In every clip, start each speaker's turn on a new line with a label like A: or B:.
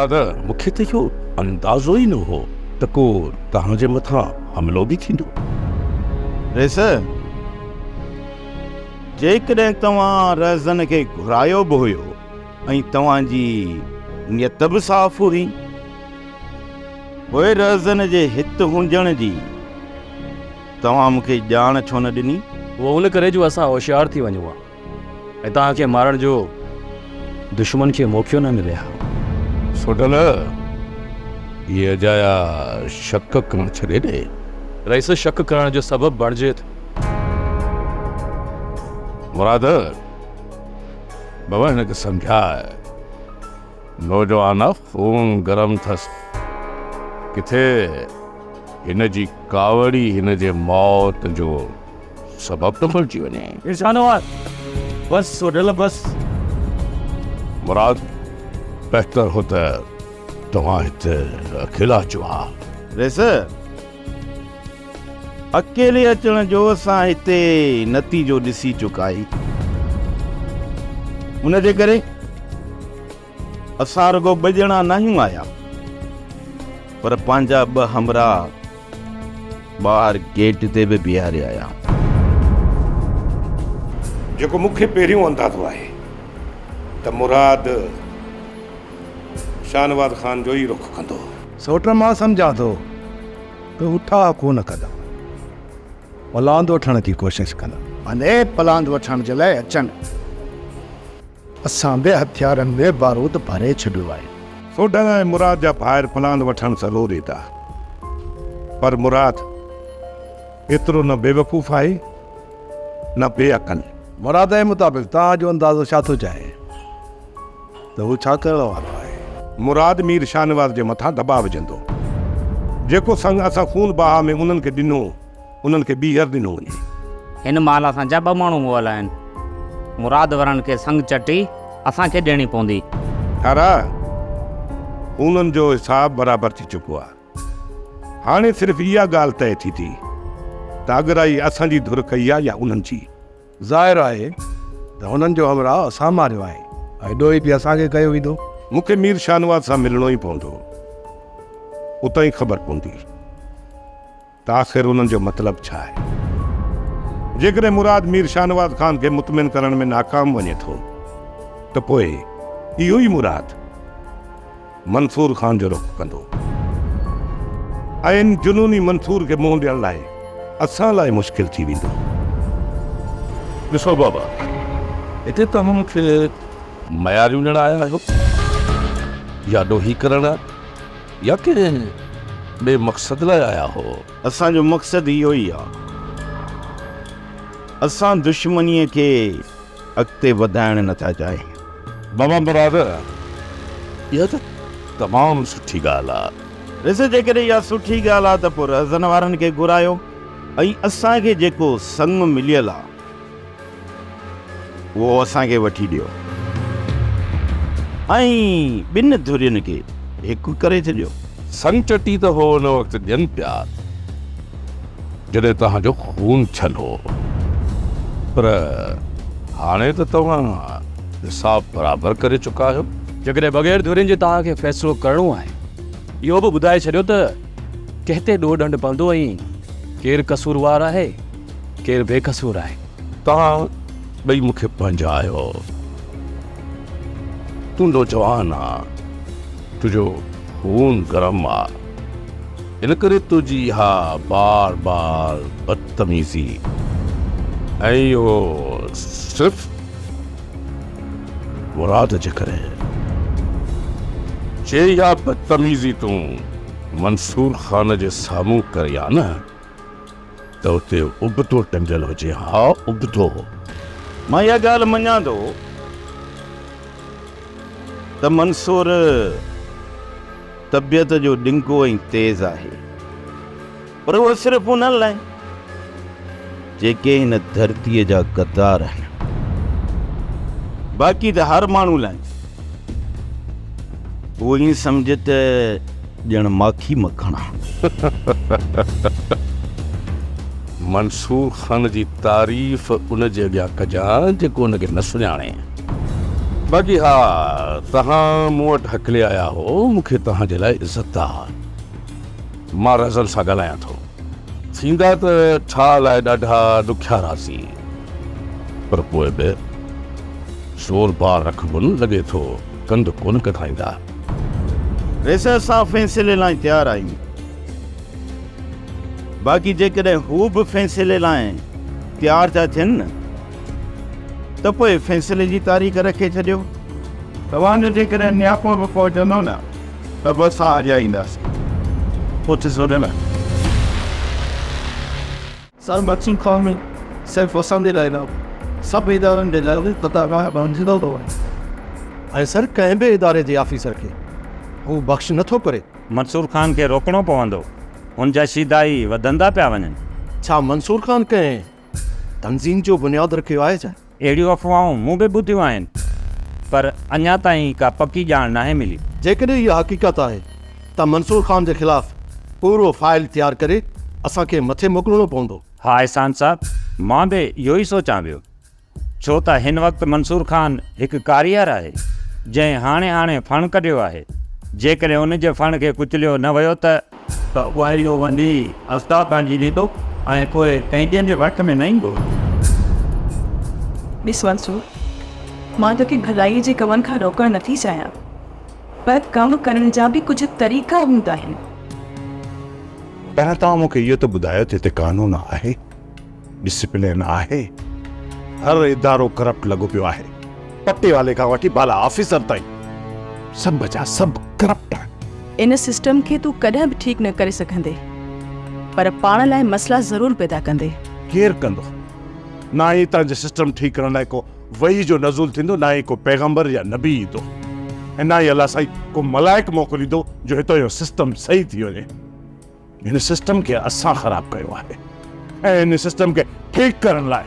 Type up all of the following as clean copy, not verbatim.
A: مراد، مون کي ته اهو اندازو ئي نه هو ته ڪو توهان جي مٿان حملو به ٿيندو.
B: رئيس، جيڪڏهن توهان رهزن کي گهرايو به هيو ۽ توهان جي نيت به صاف هئي، پوء رهزن جي هت هجڻ جي توهان مون کي ڄاڻ ڇو نه ڏني؟
C: اهو ان ڪري جو اسان هوشيار ٿي وڃون ها ۽ توهان کي مارڻ جو دشمن کي موقعو نه ملي ها.
A: سوڍل، اهي اجايا شڪ ڪرڻ ڇڏي ڏي.
C: رئيس شڪ ڪرڻ جو سبب بڻجي ٿو.
A: مراد، بابا هن کي سمجهاء. نوجوان آ، خون گرم ٿس. ڪٿي هن جي ڪاوڙ ئي هن جي موت جو سبب نه بڻجي وڃي.
C: شاهنواز، بس سوڍل بس.
A: مراد، بهتر هو ته توهان هت اڪيلا اچو ها.
B: رئيس، اڪيلي اچڻ جو اسان هتي نتيجو ڏسي چڪا آهيون. ان جي ڪري اسان رڳو ٻه ڄڻا ناهيون آيا پر پنهنجا ٻه همراهه ٻاهر گيٽ تي به بيهاري آيا.
D: جيڪو مون کي پهريون اندازو آهي ته مراد شاهنواز خان جو ئي رخ ڪندو.
E: سوٽ مان سمجهان ٿو ته هو ٺاهه ڪو نه ڪندا. پلاند وٺڻ جي ڪوشش ڪندا.
F: ڀلي پلاند وٺڻ جي لاء اچن. اسان به هٿيارن ۾ بارود ڀري ڇڏيو آهي.
D: سوڍل ۽ مراد جا ڀائر پلاند وٺڻ ضرور ايندا. پر مراد ايترو نه بيوقوف آهي نه بي عقل.
E: مراد جي مطابق توهان جو اندازو ڇا ٿو چاهي ته هو ڇا ڪرڻ وارو آهي؟
D: مراد مير شاهنواز جي مٿان دٻاء وجهندو. جيڪو سڱ اسان خون بها ۾ انهن کي ڏنو، انهن کي ٻيهر ڏنو وڃي.
G: هن مهل اسان جا ٻه ماڻهو مئل آهن. مراد وارن کي سڱ چٽي اسان کي ڏيڻي پوندي.
D: ٺارا، خونن جو حساب برابر ٿي چڪو آهي. هاڻي صرف اها ڳالهه طئي ٿي ٿي ته اڳرائي اسان جي ڌر ڪئي آهي يا انهن جي.
E: ظاهر آهي ته هنن جو همراهه اسان ماريو آهي ۽ ڏوهي به اسان کي ڪيو ويندو.
D: مون کي مير شاهنواز سان ملڻو ئي پوندو. اتان ئي خبر پوندي ته آخر انهن جو مطلب ڇا آهي. جيڪڏهن مراد مير شاهنواز خان کي مطمئن ڪرڻ ۾ ناڪام وڃي ٿو ته پوء اهو ئي مراد منصور خان جو رخ ڪندو ۽ ان جنوني منصور کي منهن ڏيڻ لاء اسان لاء مشڪل ٿي ويندو.
A: ڏسو بابا، هتي توهان مون کي مياريون ڏيڻ آيا آهيو يا ڏوهي ڪرڻ يا ڪنهن ٻئي مقصد لاء آيا هو؟
B: اسان جو مقصد اهو ئي آ. اسان دشمنيء کي اڳتي وڌائڻ نه ٿا چاهيون.
A: بابا مراد، اها ته تمام سٺي ڳالهه آ.
B: ڏس جيڪڏهن اها سٺي ڳالهه آ ته پوء رهزن وارن کي گهرايو ۽ اسان کي جيڪو سڱ مليل آ اهو اسان کي وٺي ڏيو ۽ ٻن ڌرين کي هڪ ڪري ڇڏيو.
A: سڱ چٽي ته هو ان وقت ڏين پيا جڏهن توهان جو خون ٿيل هو، پر هاڻي ته توهان حساب برابر ڪري چڪا آهيو.
C: جيڪڏهن بغير ڌرين جي توهان کي فيصلو ڪرڻو آهي، اهو به ٻڌائي ڇڏيو ته ڪنهن تي ڏوهه ڏنڊ پوندو ۽ ڪير قصوروار آهي، ڪير بي قصور آهي.
A: توهان ٻئي مون کي پنهنجا آهيو. تون نوجوان آن، تنهنجو خون گرم آ. ان ڪري تنهنجي اها بار بار بدتميزي ۽ اهو صرف مراد جي ڪري. جي اها بدتميزي تون منصور خان جي سامهون ڪرين ها نه ته اتي ابتو ٽنگيل هجين ها، ابتو.
B: مان اها ڳالهه مڃان ٿو ته منصور طبيعت جو ڏنگو ۽ تيز آهي، پر اهو صرف انهن لاء جيڪي هن ڌرتيء جا غدار آهن. باقي ته هر ماڻهو لاء اهو ائين سمجهه ته ڄڻ ماکي مکڻ آ.
A: منصور خان جي تعريف ان جي اڳيان ڪجان جيڪو ان کي نه سڃاڻي. باقي ها توهان مون وٽ هڪلي آيا هو، مون کي توهان جي لاء عزت آ. مان رهزن سان ڳالهايان ٿو. ٿيندا ته ٺاهه لاء ڏاڍا ڏکيا راضي، پر پوء به زور بار رکبو نه لڳي ٿو ڪنڌ ڪونه ڪڍرائيندا.
B: ريسر اسان فيصلي لاء تيار آهيون. باقي جيڪڏهن هو به فيصلي لاء تيار ٿا ٿين ته پوء فيصلي جي تاريخ رکي ڇڏيو.
H: توهان جو جيڪڏهن نياپو به پهچندو نه ته به اسان هليا اينداسين. پوء سوڍل.
I: سر مقصود خان ۾ صرف اسان جي لاء نه سڀ ادارن جي لاء خطرناڪ بڻجندو ٿو وڃي.
E: ۽ سر ڪنهن به اداري جي آفيسر کي هو بخش نه ٿو ڪري.
G: منصور خان کي روڪڻو پوندو. هن جا شيدائي وڌندا پيا وڃن.
E: ڇا منصور خان ڪنهن تنظيم جو بنياد رکيو آهي ڇا؟
G: اهڙيون افواهون مون به ٻڌيون آهن، پر اڃا تائين ڪا پڪي ڄاڻ ناهي ملي.
E: جيڪڏهن اها حقيقت آهي ته منصور خان جي خلاف پورو فائل تيار ڪري اسان کي مٿي موڪلڻو پوندو.
G: ها احسان صاحب، مان به اهو ئي سوچان پيو. ڇو ته هن وقت منصور خان هڪ ڪاريهر آهي، جنهن هاڻي هاڻي ڦڻ ڪڍيو آهي. جيڪڏهن ان جي ڦڻ کي ڪچليو نه ويو ته.
H: ته اهو وڃي استاد جي ڏيندو ۽ پوء قيدين جي وٽ ۾ نه ايندو.
J: ڏس منصور، مان توکي ڀلائيء جي ڪمن کان روڪڻ نٿي چاهيان، پر ڪم ڪرڻ جا به ڪجهه طريقا هوندا آهن.
D: پهريان توهان مون کي اهو ته ٻڌايو ته هتي قانون آهي؟ ڊسپلين آهي؟ هر ادارو ڪرپٽ لڳو پيو آهي. پٽيوالي کان وٺي بالا آفيسر تائين سڀ جا سڀ ڪرپٽ آهن.
J: ان سسٽم کي تون ڪڏهن به ٺيڪ نه ڪري سگهندين، پر پاڻ لاء مسئلا ضرور پيدا ڪندين.
D: ڪير ڪندو؟ نه ئي هتان جي سسٽم ٺيڪ ڪرڻ لاء ڪو وحي جو نزول ٿيندو، نه ئي ڪو پيغمبر يا نبي ايندو ۽ نه ئي الله سائين ڪو ملائڪ موڪليندو جو هتان جو سسٽم صحيح ٿي وڃي. هن سسٽم کي اسان خراب ڪيو آهي ۽ هن سسٽم کي ٺيڪ ڪرڻ لاء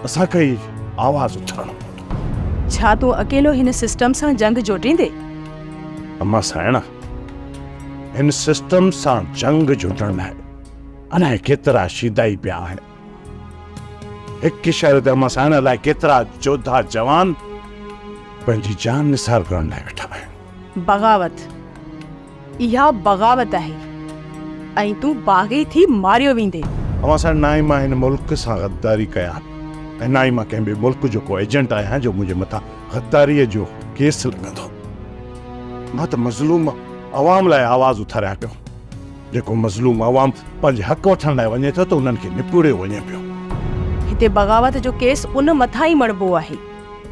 D: اسان کي ئي آواز اٿارڻو پوندو.
J: ڇا تون اڪيلو هن سسٽم سان جنگ جوٽيندي؟
D: اما سائڻا، هن سسٽم سان جنگ جوٽڻ لاء الائي ڪيترا شيدائي پيا آهن. هڪ اشاري تي اما سائڻ الائي ڪيترا جوڌا جوان پنهنجي جان نثار ڪرڻ لاء ويٺا آهن.
J: بغاوت! اها بغاوت آهي ۽ تون باغي ٿي ماريو ويندين.
D: اوهان سان نه ئي مان هن ملڪ سان غداري ڪيان ۽ نه ئي مان ڪنهن ٻئي ملڪ جو ڪو ايجنٽ آهيان جو منهنجي مٿان غداريء جو ڪيس لڳندو. مان ته مظلوم عوام لاء آواز اٿاريان پيو. جيڪو مظلوم عوام پنهنجي حق وٺڻ لاء وڃي ٿو ته انهن کي نپوڙيو وڃي پيو.
J: هتي بغاوت جو ڪيس ان مٿان ئي مڙهبو آهي.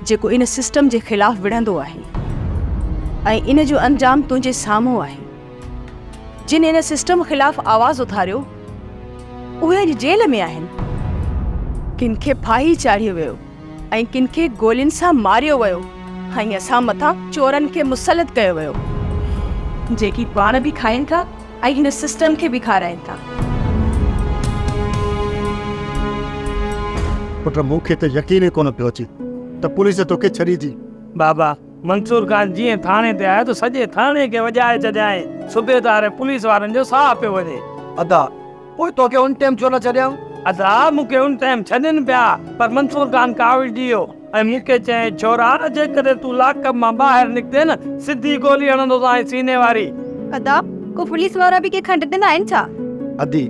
J: جيڪو ان سسٽم جي خلاف وڙهندو آهي ۽ ان جو انجام تنهنجي سامهون آهي. جن ان سسٽم خلاف آواز اٿاريو اهي اڄ جيل ۾ آهن. ڪن کي ڦاهي چاڙهيو ويو ۽ ڪن کي گولين سان ماريو ويو ۽ اسان مٿان چورن کي مسلط ڪيو ويو. جيڪي پاڻ به کائين ٿا ۽ هن سسٽم کي به کارائين ٿا.
F: پٽ مون کي ته يقين ئي ڪونه پيو اچي ته پوليس توکي ڇڏيندي.
K: بابا، منصور خان جيئن ٿاڻي تي آيو ته سڄي ٿاڻي کي وڄائي ڇڏيائين. صوبيدار ۽ پوليس وارن جو ساهه پيو وڃي.
I: ادا، پوء توکي ان ٽيم ڇو نه ڇڏيائون؟
K: ادا، مون کي ان ٽيم ڇڏين پيا، پر منصور خان ڪاوڙجي ويو ۽ مون کي چيائين، ڇورا، جيڪڏهن تون لاڪ اپ مان ٻاهر نڪتين نه، سڌي گولي هڻندوسانء سيني واري.
L: ادا، ڪو پوليس وارا به ڪي کنڊ ڏيندا آهن ڇا؟
I: ادي،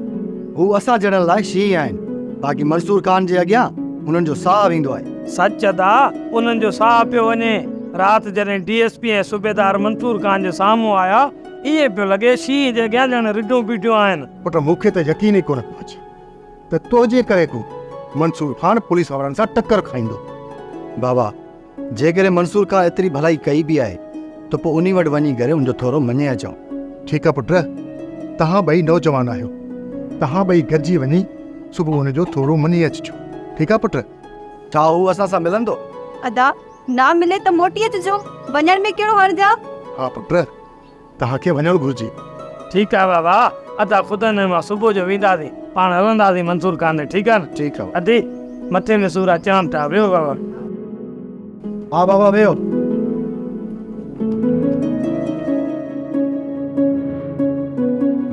I: هو اسان جهڙن لاء شينهن آهن، باقي منصور خان جي اڳيان هنن جو ساهه ويندو آهي.
K: سچ ادا، انهن جو ساهه پيو وڃي. رات جڏهن ڊي ايس پي ۽ صوبيدار منصور خان جي سامهون آيا، ائين پيو لڳي شينهن جي اڳيان ڄڻ رڍون بيٺيون آهن.
F: پٽ مون کي ته يقين ئي ڪونه پيو اچي ته تنهنجي ڪري ڪو منصور خان پوليس وارن سان ٽڪر کائيندو.
I: بابا، جيڪڏهن منصور خان ايتري ڀلائي ڪئي به آهي ته پوء انهي وٽ وڃي ڪري ان جو ٿورو مڃي اچون.
F: ٺيڪ آ پٽ، توهان ٻئي نوجوان آهيو، توهان ٻئي گڏجي وڃي صبح ان جو ٿورو مڃي اچجو، ٺيڪ آ پٽ.
I: ڇا هو اسان سان ملندو؟
L: ادا، نه ملي ته موٽي اچجو، وڃڻ ۾ ڪهڙو حرج آ؟
F: ها پٽ، توهان کي وڃڻ گهرجي.
K: ٺيڪ آ بابا، ادا خدن ۽ مان صبح جو وينداسين، پاڻ هلنداسين منصور خان ڏي، ٺيڪ آ نه؟
F: ٺيڪ آ.
K: ادي، مٿي ۾ سور آ، چانهه ٺاهه، ويهو بابا.
F: ها بابا ويهو.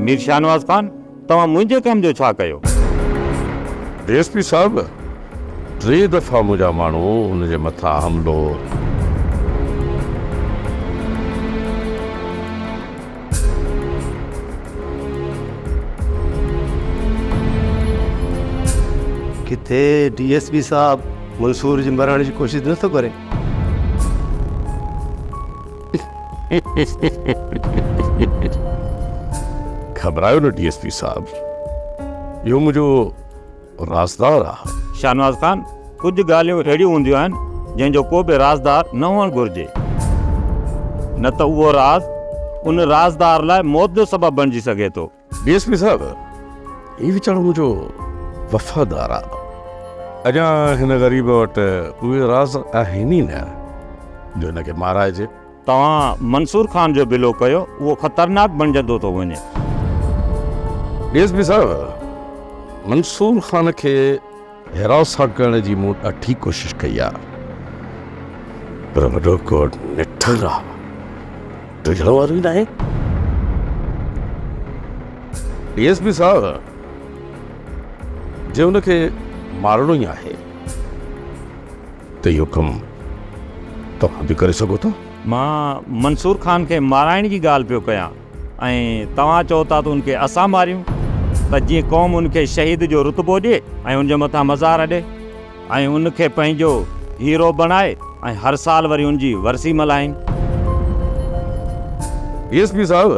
G: مير شاهنواز خان، توهان منهنجي ڪم جو ڇا ڪيو؟
A: ڊي ايس پي صاحب، ٽي دفعا منهنجا ماڻهو هن جي مٿان حملو
I: ڪٿي ڊي ايس پي صاحب منصور جي مرڻ جي ڪوشش نه ٿو ڪري؟
A: گهٻرايو نه ڊي ايس پي صاحب، اهو منهنجو رازدار آ.
G: شاهنواز خان، ڪجهه ڳالهيون اهڙيون هونديون آهن، جنهن جو ڪو به رازدار نه هئڻ گهرجي. نه ته اهو راز ان رازدار لاء موت جو سبب بڻجي سگهي ٿو.
A: ڊي ايس پي صاحب، هي ويچارو منهنجو وفادار آ. اڃا هن غريب وٽ اهي راز آهن ئي نه جو هن کي مارائجي.
G: توهان منصور خان جو بلو ڪيو، اهو خطرناڪ بڻجندو ٿو وڃي.
A: ڊي ايس پي صاحب، منصور خان کي هراسان ڪرڻ جي مون ڏاڍي ڪوشش ڪئي آ، پر وڏو ڪو نٺر آ، ڊڄڻ وارو ئي ناهي. ڊي ايس پي صاحب، جي ان کي مارڻو ئي آهي ته اهو ڪم توهان به ڪري سگهو ٿا.
G: مان منصور خان کي مارائڻ جي ڳالهه پيو ڪيان ۽ توهان چئو ٿا ته ان کي اسان ماريون ته جيئن قوم ان کي شهيد جو رتبو ڏئي ۽ ان جي مٿان مزار اڏي ۽ ان کي پنهنجو هيرو بڻائي ۽ هر سال وري ان جي ورسي ملهائين.
A: ڊي ايس پي صاحب،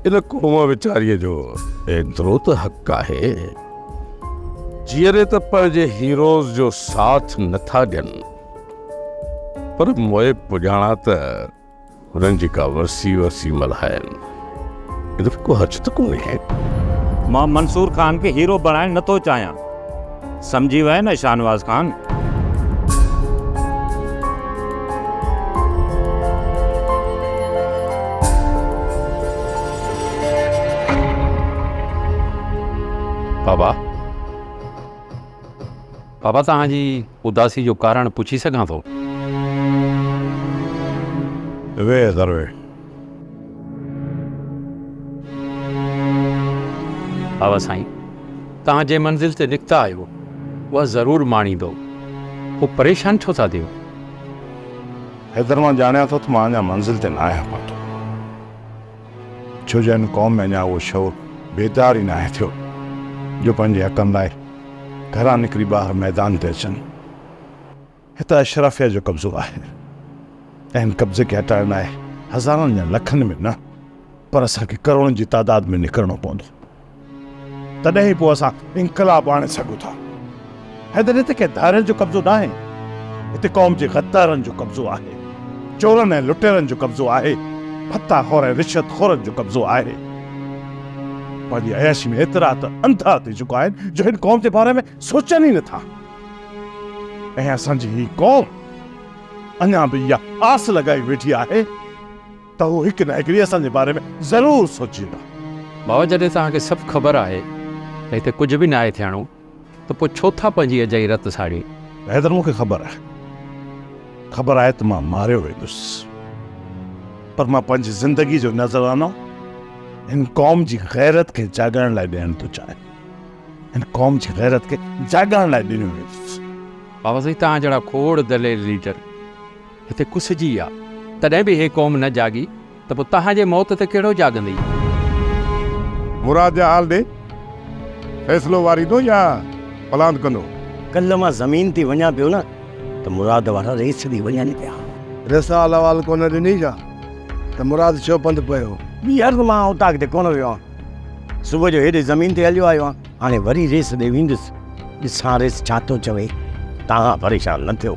A: ان قوم ويچاريء جو ايترو ته حق آهي، جيئري ته پنهنجي هيروز جو ساٿ نٿا ڏين، پر موئي پڄاڻا ته هنن جي ڪا ورسي ورسي ملهائين، ان ۾ ڪو حرج ته ڪونهي.
G: مان منصور خان کي هيرو بڻائڻ نٿو چاهيان، سمجهي وئين نه شاهنواز خان؟
C: بابا، بابا توهان جي اداسي جو ڪارڻ پڇي سگهان ٿو؟
D: ويهه درويش.
C: بابا سائين، توهان جنهن منزل تي نڪتا آهيو، اها ضرور ماڻيندؤ. پوء پريشان ڇو ٿا ٿيو؟
D: حيدر مان ڄاڻيان ٿو ته مان اڃا منزل تي ناهيان پهتو. ڇو جو هن قوم ۾ اڃا اهو شعور بيدار ئي ناهي ٿيو جو پنهنجي حقن لاء گهران نڪري ٻاهر ميدان تي اچن. هت اشرافيه جو قبضو آهي ۽ هن قبضي کي هٽائڻ لاء هزارن يا لکن ۾ نه پر اسان کي ڪروڙن جي تعداد ۾ نڪرڻو پوندو. تڏهن ئي پوء اسان انقلاب آڻي سگهون ٿا. حيدر هتي ڪنهن ڌاريل جو قبضو ناهي، هتي قوم جي غدارن جو قبضو آهي، چورن ۽ لٽيرن جو قبضو آهي، ڀتا خور ۽ رشوت خورن جو قبضو آهي. پنهنجي عياشي ۾ ايترا ته انڌا ٿي چڪا آهن جو هن قوم جي باري ۾ سوچن ئي نٿا ۽ اسان جي هي قوم اڃا به اها آس لڳائي ويٺي آهي ته هو هڪ نه هڪ ڏينهن اسان جي باري ۾ ضرور سوچيندا.
C: بابا جڏهن توهان کي سڀ خبر آهي ته هتي ڪجهه به ناهي ٿيڻو ته پوء ڇو ٿا پنهنجي اجائي رت ساڙيو؟
D: حيدر مون کي خبر آهي. خبر آهي ته مان ماريو ويندس. پر مان پنهنجي زندگي جو نذرانو هن قوم جي غيرت کي جاڳائڻ لاء ڏيڻ ٿو چاهيان. هن قوم جي غيرت کي جاڳائڻ لاء ڏنو ويندس.
C: بابا سائين توهان جهڙا کوڙ دلير ليڊر هتي ڪسجي ويا، تڏهن به هي قوم نه جاڳي ته پوء توهان جي موت تي ڪهڙو جاڳندي؟
D: مراد جا حال ڏي، فيصلو واريندو يا پلاند ڪندو؟
M: ڪلهه مان زمين تي وڃان پيو نه ته مراد وارا ريس ڏي وڃن پيا.
E: رسال حوال ڪونه ڏني ڇا ته مراد ڇو پنڌ پيو؟
M: ٻيهر ته مان اوطاق تي ڪونه ويو آهيان. صبح جو هيڏي زمين تي هليو آيو آهيان. هاڻي وري ريس ڏي ويندس. ڏسان ريس ڇا ٿو چوي. توهان پريشان نه ٿيو.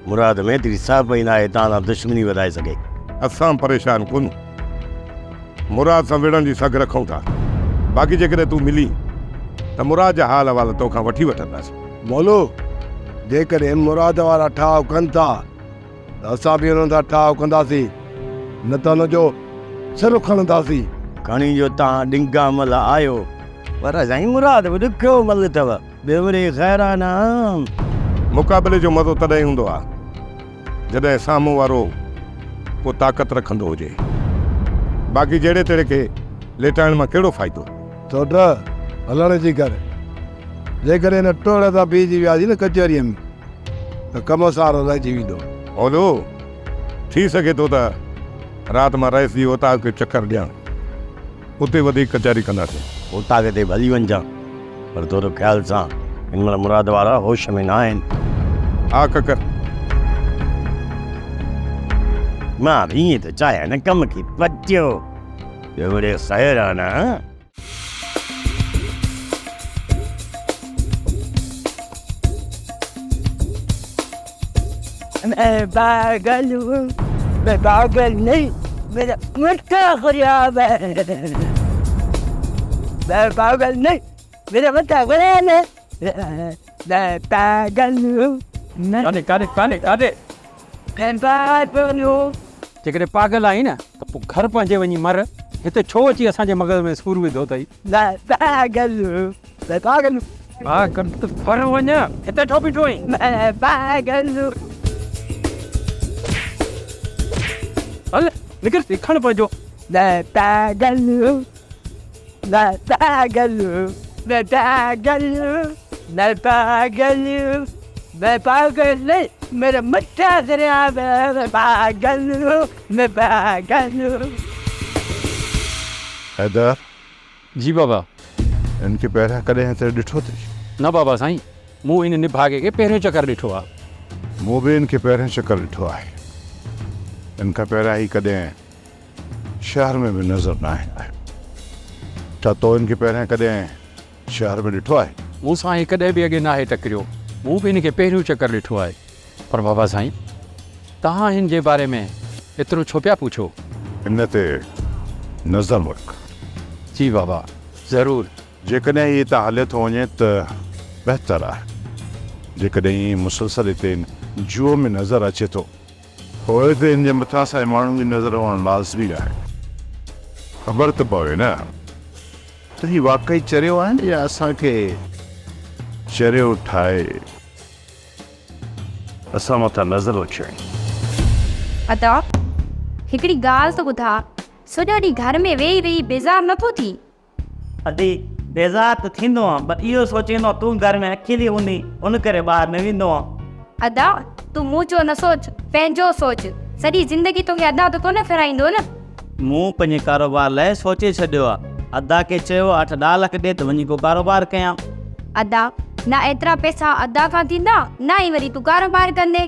M: مراد ۾ ايتري سهپ ئي ناهي توهان سان دشمني وڌائي سگهي.
D: اسان پريشان ڪونه. مراد سان وڙهڻ جي سگهه رکون ٿا. باقي جيڪڏهن تون ملين ته مراد جا حال احوال توکان وٺي وٺنداسين.
E: مولو، جيڪڏهن مراد وارا ٺاهه ڪن ٿا ته اسان به انهن سان ٺاهه ڪنداسين، نه ته ان جو سر کڻنداسين.
M: کڻي جو توهان ڏنگا ملهه آهيو، پر سائين مراد به ڏکيو ملهه اٿو. ٻيو وري خير آ نه.
D: مقابلي جو مزو تڏهن هوندو آ جڏهن سامهون وارو ڪو طاقت رکندو هجي. باقي جهڙي تهڙي کي ليٽائڻ مان ڪهڙو فائدو.
E: سوٽ، هلڻ جي ڪر. جيڪڏهن هن ٽوڙ تان بيهجي وياسين نه ڪچهريء ۾ ته ڪم سارو رهجي ويندو.
D: هولو، ٿي سگهي ٿو ته رات مان رئيس جي اوطاق کي چڪر ڏيان. اتي وڌيڪ ڪچهري ڪنداسين.
M: اوطاق تي ڀلي وڃجان. پر ٿورو خيال سان، هن مهل مراد وارا هوش ۾ نه آهن.
D: ها ڪڪر.
M: مان به ائين ٿو چاهيان نه ڪم کي پٽيو. ٻيو مڙئي خير آ نه.
N: मैं पागल हूँ, मैं पागल नहीं, मेरा मटका खराब है। मैं पागल नहीं, मेरा मटका खराब है। मैं पागल हूँ।
O: काॾे काॾे काॾे काॾे?
N: मैं पागल हूँ।
O: जेकॾहिं पागल आहीं न त पोइ घर पंहिंजे वञी मर, हिते छो अची असांजे मग़ज़ में सूर विधो अथई?
N: मैं पागल हूँ, मैं पागल हूँ।
O: पागल त घर वञ, हिते छो बीठो आहीं?
N: मैं पागल हूँ।
O: हल निकिर, सिखण पंहिंजो।
N: मैं पागल हूँ, मैं पागल हूँ, मैं पागल हूँ, मैं पागल हूँ, मैं पागल नहीं, मेरा मट्ठा खराब है। मैं पागल हूँ, मैं पागल हूँ।
D: हैदर।
C: जी बाबा।
D: इनखे पहिरियां कॾहिं हिते ॾिठो अथई?
C: न बाबा साईं, मूं इन निभागे खे पहिरियों चकर ॾिठो आहे।
D: मूं बि इनखे पहिरियों चकर ॾिठो आहे। इन खां पहिरियां ही कॾहिं शहर में बि नज़र न आयो आहे। छा तो इनखे पहिरियां कॾहिं शहर में ॾिठो आहे?
C: मूंसां ही कॾहिं बि अॻे नाहे टकरियो, मूं बि हिनखे पहिरियों चकर ॾिठो आहे। पर बाबा साईं, तव्हां हिन जे बारे में एतिरो छो पिया पुछो?
D: इन ते नज़र रख।
C: जी बाबा, ज़रूर।
D: जेकॾहिं हीअ हितां हले थो वञे त बहितर आहे। जेकॾहिं मुसलसल हिते जूअ में नज़र अचे थो, पोइ त हिन जे मथां असांजे माण्हुनि जी नज़र हुअणु लाज़मी आहे। ख़बर त पवे न त हीउ वाकई चरियो आहे या असांखे चरियो ठाहे असां मथां नज़र रखी आहिनि।
L: अदा, हिकिड़ी ॻाल्हि त ॿुधा, सॼो ॾींहुं घर में वेही वेही बेज़ार नथो थी?
P: अदी, बेज़ार त थींदो आहियां, पर इहो सोचींदो आहियां तूं घर में अकेली हूंदी, उन करे ॿाहिरि न वेंदो आहियां।
L: अदा, तूं मुंहिंजो न सोच, पंहिंजो सोच। सॼी ज़िंदगी तोखे अदा त कोन फिराईंदो न।
P: मूं पंहिंजे कारोबार लाइ सोचे छॾियो आहे। अदा खे चयो 8-10 लख ॾे त वञी को कारोबार कयां।
L: अदा, न एतिरा पैसा अदा खां थींदा, न ई वरी तूं कारोबार कंदे।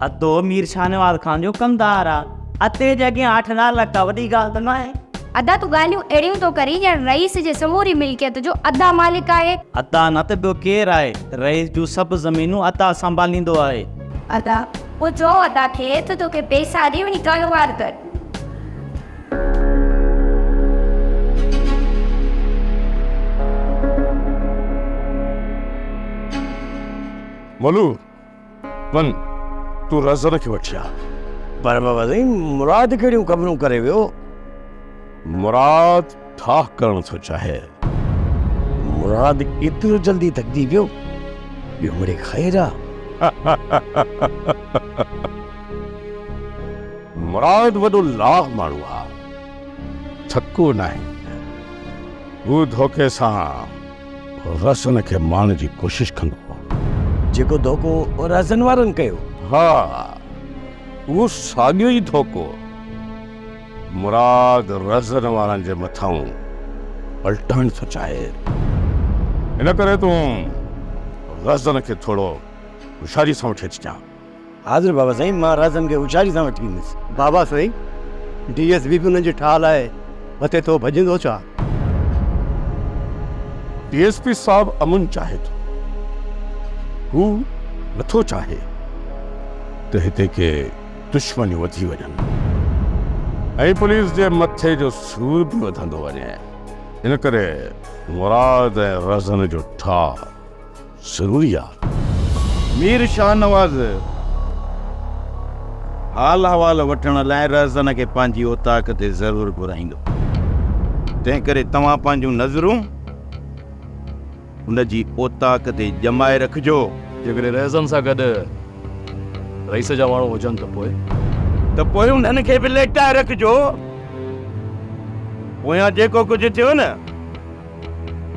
P: अदो मीर शाहनवाज़ खान जो कमदार आहे। अते जे अॻियां 8-9 लख का वॾी ॻाल्हि त न आहे।
L: अदा, तूं ॻाल्हियूं अहिड़ियूं थो करीं ॼण रईस जे समूरी मिल्कियत जो अदा मालिक आहे।
P: अदा न त ॿियो केरु आहे, रईस जूं सभु ज़मीनूं अदा संभालींदो आहे।
L: अदा, पोइ चओ अदा खे त तोखे पैसा ॾे वञी कारोबार कर।
A: मोलू, वञ तूं रज़न खे वठी आ।
M: पर बाबा साईं, मुराद कहिड़ियूं ख़बरूं करे वियो?
A: मुराद ठाह करणु थो चाहे।
M: मुराद एतिरो जल्दी थकिजी वियो? ॿियो मुड़े ख़ैर आहे।
A: मुराद वॾो लाह माण्हू आहे, थको नाहे। हू धोखे सां रसन खे मारण जी कोशिश कंदो।
M: जेको धोखो रसन वारनि कयो?
A: हा, उहो साॻियो ई धोखो मुराद रज़न वारनि जे मथां पलटणु थो चाहे। इन करे तूं रज़न खे थोरो होशियारी सां वठी अचिजांइ।
M: हाज़िर बाबा साईं, मां रज़न खे होशियारी सां वठी ईंदुसि।
I: बाबा साईं, डी एस पी बि हुननि जी ठाह लाइ मथे थो भॼंदो छा?
A: डी एस पी साहब अमन चाहे थो, हू नथो चाहे त हिते के दुश्मनियूं वधी वञनि ऐं पुलिस जे मथे जो सूर बि वधंदो वञे। इन करे मुराद ऐं रज़न जो ठाह ज़रूरी आहे।
B: मीर शाहनवाज़ हाल हवाल वठण लाइ रज़न खे पंहिंजी औताक ते ज़रूरु घुराईंदो, तंहिं करे तव्हां पंहिंजूं नज़रूं हुनजी औताक ते ॼमाए रखिजो।
C: जेकॾहिं रज़न सां गॾु रईस जा माण्हू हुजनि त पोइ?
B: त पोइ उन्हनि खे बि लेटाए रखिजो। पोयां जेको कुझु थियो न,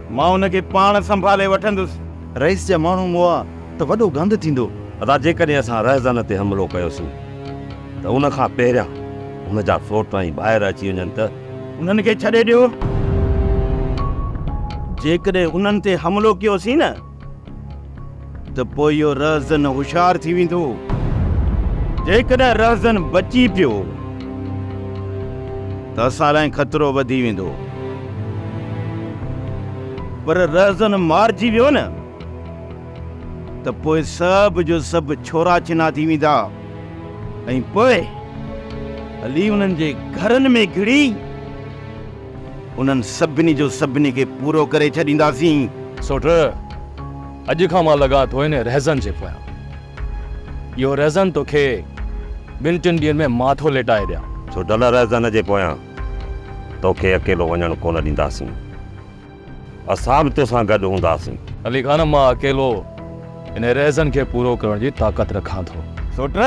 B: मां हुनखे पाण संभाले वठंदुसि।
I: रईस जा माण्हू मुआ त वॾो गंद थींदो।
A: अदा, जेकॾहिं असां रहज़न ते हमिलो कयोसीं त उन खां पहिरियां हुन जा सोट ऐं ॿाहिरि अची वञनि त
B: उन्हनि खे छॾे ॾियो। جيڪڏهن انهن تي حملو ڪيوسين نه ته پوء اهو رهزن هوشيار ٿي ويندو. جيڪڏهن رهزن بچي پيو ته اسان لاء خطرو وڌي ويندو. پر رهزن مارجي ويو نه ته پوء سڀ جو سڀ ڇورا ڇنا ٿي ويندا ۽ پوء هلي انهن جي گهرن ۾ گهڙي انهن سڀني جو سڀني کي پورو ڪري ڇڏينداسين.
C: سوٽ، اڄ کان مان لڳان ٿو ان رهزن جي پويان. اهو رهزن توکي ٻن ٽن ڏينهن ۾ مان ٿو ليٽائي ڏيان.
Q: سوڍل، رهزن جي پويان توکي اڪيلو وڃڻ ڪونه ڏينداسين. اسان به توسان گڏ هونداسين.
C: علي خان، مان اڪيلو ان رهزن کي پورو ڪرڻ جي طاقت رکان ٿو.
B: سوٽ،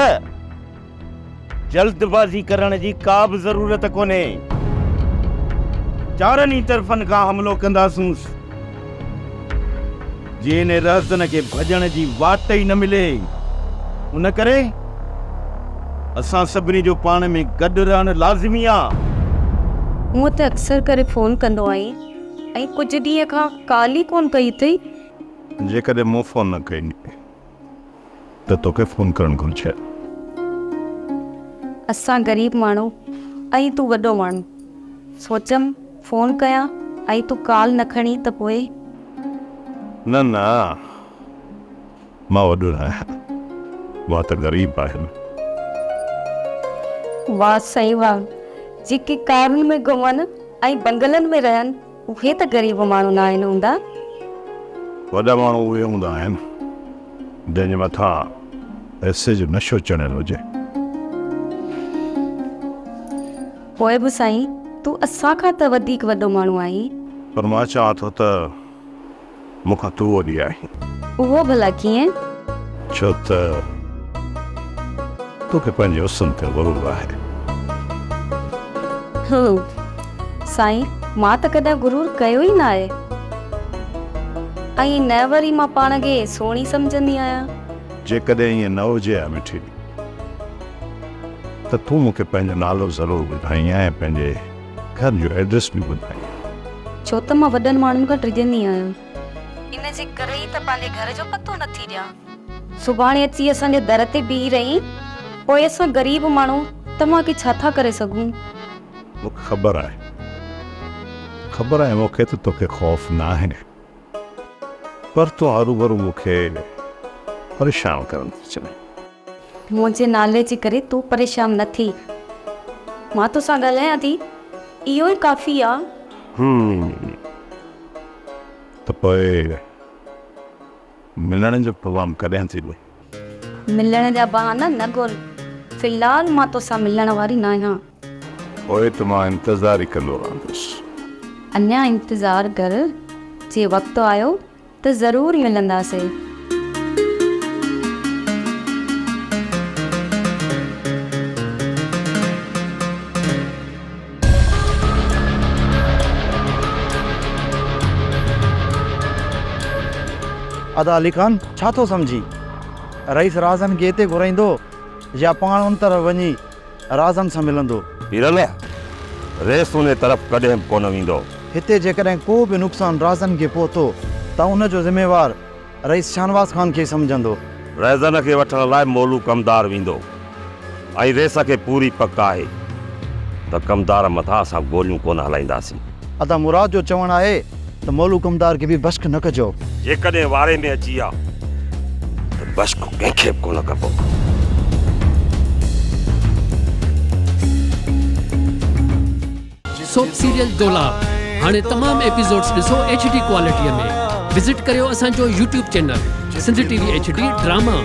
B: جلدبازي ڪرڻ جي ڪا به ضرورت ڪونهي. چارن ئي طرفن کان حملو ڪنداسونس. جي ان رهزن کي ڀڄڻ جي واٽ ئي نه ملي. ان ڪري اسان سڀني جو پاڻ ۾ گڏ رهڻ لازمي آ.
L: هونء ته اڪثر ڪري فون ڪندو آهين ۽ ڪجهه ڏينهن کان ڪال ئي ڪونه ڪئي اٿئي.
D: جيڪڏهن مون فون نه ڪئي ته توکي فون ڪرڻ گهرجي.
L: اسان غريب ماڻهو ۽ تون وڏو ماڻهو. سوچيم فون ڪيان ۽ تون ڪال نه کڻين ته پوء.
D: نه نه مان وڏو نه آهيان، مان ته غريب آهيان.
L: واه سائين واه، جيڪي ڪارن ۾ گهمن ۽ بنگلن ۾ رهن اهي ته غريب ماڻهو ناهن هوندا.
D: وڏا ماڻهو اهي هوندا آهن جنهن جي مٿان پئسي جو نشو چڙهيل هجي.
L: پوء به سائين تون اسان کان ته وڌيڪ وڏو ماڻهو آهين.
D: پر مان چوان ٿو ته مون کان تون وڏي آهين.
L: اهو ڀلا ڪيئن؟
D: ڇو ته توکي پنهنجي حسن تي غرور آهي.
L: هو سائين مان ته ڪڏهن غرور ڪيو ئي ناهي ۽ نه وري مان پاڻ کي سهڻي سمجهندي آهيان.
D: جيڪڏهن ائين نه هجي ها مٺي ته تون مون کي پنهنجو نالو ضرور ٻڌائين ها ۽ پنهنجي گهر جو ايڊريس به ٻڌائين ها.
L: ڇو ته مان وڏن ماڻهن کان ڊڄندي آهيان. ان جي ڪري ئي ته پنهنجي گهر جو پتو نٿي ڏيان. سڀاڻي اچي اسان جي در تي بيهي رهين، پوء اسان غريب ماڻهو توهان کي ڇا ٿا ڪري سگهون؟
D: مون کي خبر آهي. خبر آهي مون کي ته توکي خوف ناهي. پر تون هروڀرو مون کي پريشان ڪرڻ ٿي چاهين.
L: منهنجي نالي جي ڪري تون پريشان نه ٿي. مان توسان ڳالهايان ٿي، اهو ئي ڪافي آ.
D: هم، ته پوء ملڻ جو پروگرام ڪڏهن ٿيندو؟
L: ملڻ جا بهانا نه ڳول. في الحال مان توسان ملڻ واري ناهيان.
D: پوء ته مان انتظار ئي ڪندو رهندس.
L: اڃا انتظار ڪر، جي وقت آيو ته ضرور ملنداسين.
I: ادا علي خان ڇا ٿو سمجهين؟ رئيس رازن کي هتي گهرائيندو يا پاڻ ان طرف وڃي رازن سان ملندو؟
Q: پيرل، رئيس انهي طرف ڪڏهن به ڪونه ويندو.
I: هتي جيڪڏهن ڪو به نقصان رازن کي پهتو ته ان جو ذميوار رئيس شاهنواز خان کي ئي سمجهندو.
Q: رهزن کي وٺڻ لاء مولو ڪمدار ويندو ۽ رئيس کي پوري پڪ آهي ته ڪمدار مٿان اسان گوليون ڪونه هلائينداسين.
I: ادا مراد جو چوڻ آهي ته مولو ڪمدار کي به بشڪ نه ڪجو.
Q: جيڪڏهن واري ۾ اچي ها ته بشڪ ڪنهن کي به ڪونه ڪبو.
R: سوپ سيريل دولاب هاڻي تمام ايپيسوڊز ڏسو ايڇ ڊي ڪوالٽي ۾ وزٽ ڪريو اسان جو YouTube channel Sindh T V H D drama.